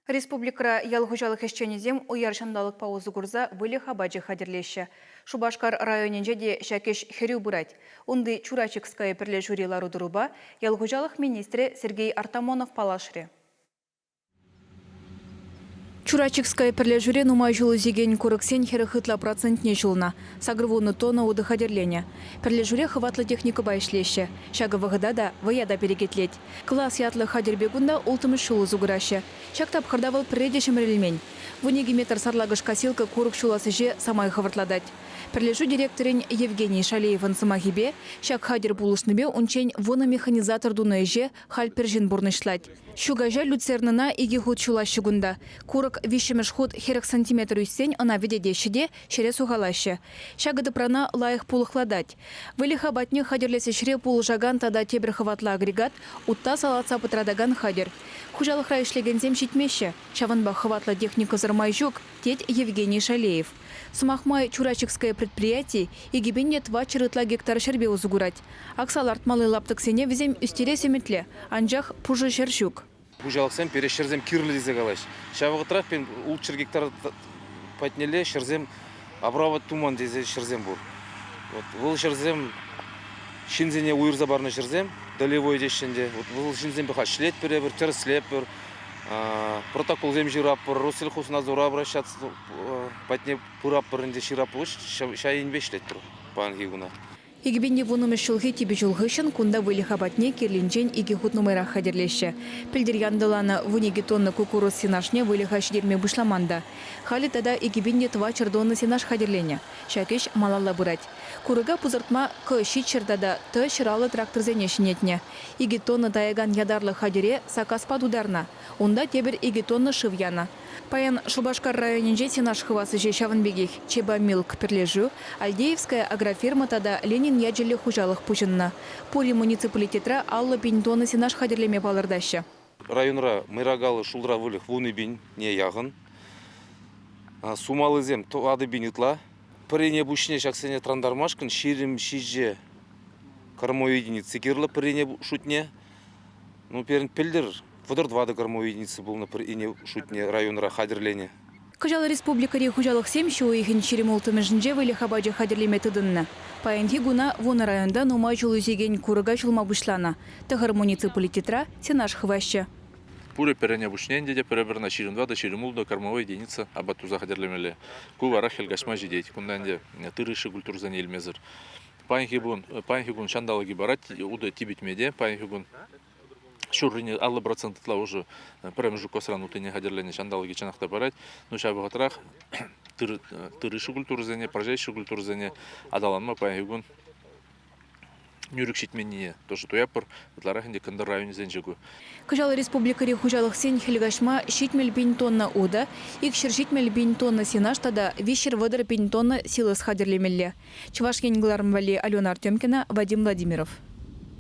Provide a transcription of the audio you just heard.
Республикӑра ял хуҫалӑх ӗҫченӗсем уяр ҫанталӑкпа усӑ курса выльӑх апачӗ хатӗрлеҫҫӗ. Шупашкар районӗнче те ҫак ӗҫ хӗрӳ пырать. Унти Чурачикская пӗрлешӳри лару-тӑрупа ял хуҫалӑх министрӗ Сергей Артамонов паллашрӗ. Чурачикская пӗрлешӳре нумай ҫул ӳсекен курӑксен 40 ытла процентне ҫулнӑ, 80 тонна утӑ хатӗрленӗ. Пӗрлешӳре хӑватлӑ техникӑпа ӗҫлеҫҫӗ. Ҫакӑ вӑхӑта та, вӑя та перекетлет. Класс ятлӑ хатӗрпе кунта улттӑмӗш ҫул усӑ кураҫҫӗ. Ҫак тапхӑрта вӑл пӗрре те ҫӗмӗрӗлмен. 12 метр сарлакӑш косилка курӑк ҫулас ӗҫе самай хӑвӑртлатать. Пӗрлешӳ директорӗн Евгений Шалеевӑн сӑмахӗпе, ҫак хатӗр пулӑшнипе унччен вунӑ механизатор тунӑ ӗҫе халь пӗр ҫын пурнӑҫлать. Ҫу каҫа люцернӑна икӗ хут ҫулаҫҫӗ кунта. Курӑк виҫҫӗмӗш хут 40 сантиметр ӳссен ӑна вӗтетеҫҫӗ те ҫӗре сухалаҫҫӗ. Ҫакӑ тӑпрана лайӑх пулӑхлатать. Выльӑх апатне хатӗрлес ӗҫре пулӑшакан тата тепӗр хӑватлӑ агрегат, утта салатса пӑтратакан хатӗр. Хуҫалӑхра ӗҫлекенсем ҫитмеҫҫӗ, ҫавӑнпа хӑватлӑ техникӑсӑр май ҫук, тет Евгений Шалеев. Сӑмах май, Чурачикское предприяти 2400 ытла гектар ҫӗрпе усӑ курать. Акса лартмалли лаптӑксене вӗсем ӳстерес ӗмӗтлӗ, анчах пушӑ ҫӗр ҫук. Хуҫалӑхсем пире ҫӗрсем кирлӗ тесе калаҫ. Ҫав вӑхӑтрах пирӗн ултҫӗр гектар патнелле ҫӗрсем обрабатывать туман тесе ҫӗрсем пур. Вот вӑл ҫӗрсем ҫынсене уйӑрса парнӑ ҫӗрсем, долевой теҫҫӗ ӗнтӗ. Вот вӑл ҫынсемпе халь ӗҫлетпӗр эпир, тӗрӗслетпӗр, протоколсем ҫыраппӑр, Россельхознадзора обращаться патне пыраппӑр ӗнтӗ, ҫыраппӑр. Ҫав енпе ӗҫлетпӗр паянхи куна. 2010-мӗш ҫулхи типӗ ҫул хыҫҫӑн кунта выльӑх апатне кирлинчен икӗ хут нумайрах хатӗрлеҫҫӗ. Пӗлтӗр янтӑланӑ 12 тонна куккурус сенажне выльӑха ҫитерме пуҫламан та. Халӗ тата 2400 тонна сенаж хатӗрленӗ. Ҫак ӗҫ малалла пырать. Курӑка пусӑртма К 700 тата Т 150 тракторсене ҫӗнетнӗ. Икӗ тонна таякан ятарлӑ хатӗре саккаспа тутарнӑ. Унта тепӗр икӗ тонна шыв янӑ. Паян Шупашкар районӗнче сенаж хывас ӗҫе ҫавӑн пекех Чебамилк пӗрлешӳ, Альдеевская агрофирма тата Ленин ячӗллӗ хуҫалӑх пуҫӑннӑ. Пури муниципалитетра 50 пин тонна сенаж хатӗрлеме палӑртаҫҫӗ. Районра мӑйракаллӑ шултра выльӑх вунӑ пинне яхӑн. Сумаллисем тӑватӑ пин ытла. Пӗрене пуҫне ҫаксене тӑрантармашкӑн 27 кормовой единици кирлӗ пӗрене шутне. Ну, пирӗн пӗлтӗр 34 кормовой единици пулнӑ пӗр ӗне шутне районра хатӗрленӗ. Кӑҫал республикӑри хуҫалӑхсем ҫу уйӑхӗн 26-мӗшӗнче выльӑх апачӗ хатӗрлеме тытӑннӑ. Паянхи куна вунӑ районта нумай ҫул ӳсекен курӑка ҫулма пуҫланӑ. Тӑхӑр муниципалитетра сенаж хываҫҫӗ. Пурӗ пӗрене пуҫне ӗнтӗ те пӗр-пӗрне 24 26 кормовой единица апат туса хатӗрлемелле. Ку вара хӗл каҫма ҫитет. Кунта ӗнтӗ тырӑ йышши культурӑсене илмесӗр. Паянхи кун, паянхи кун ҫанталӑкӗ парать, утӑ типӗтме те. Паянхи кун ҫуррине 50% ытла уже пӗрремӗш укосран утине хатӗрленӗ ҫанталӑкӗ чӑнах та парать. Но ҫав вӑхӑтрах тырӑ, тырӑ культурӑсене, пӑрҫа культурӑсене аталанма паянхи кун нӳрӗк ҫитменнине тоже туяпӑр. Ытларах ӗнтӗ кӑнтӑр районӗсенче ку. Кӑҫал республикӑри хуҫалӑхсен хӗл каҫма 70 пин тонна утӑ, 270 пин тонна сенаж тата 330 пин тонна силос хатӗрлемелле. Чӑваш Ен кӑларӑм валли Алена Артемкина, Вадим Владимиров.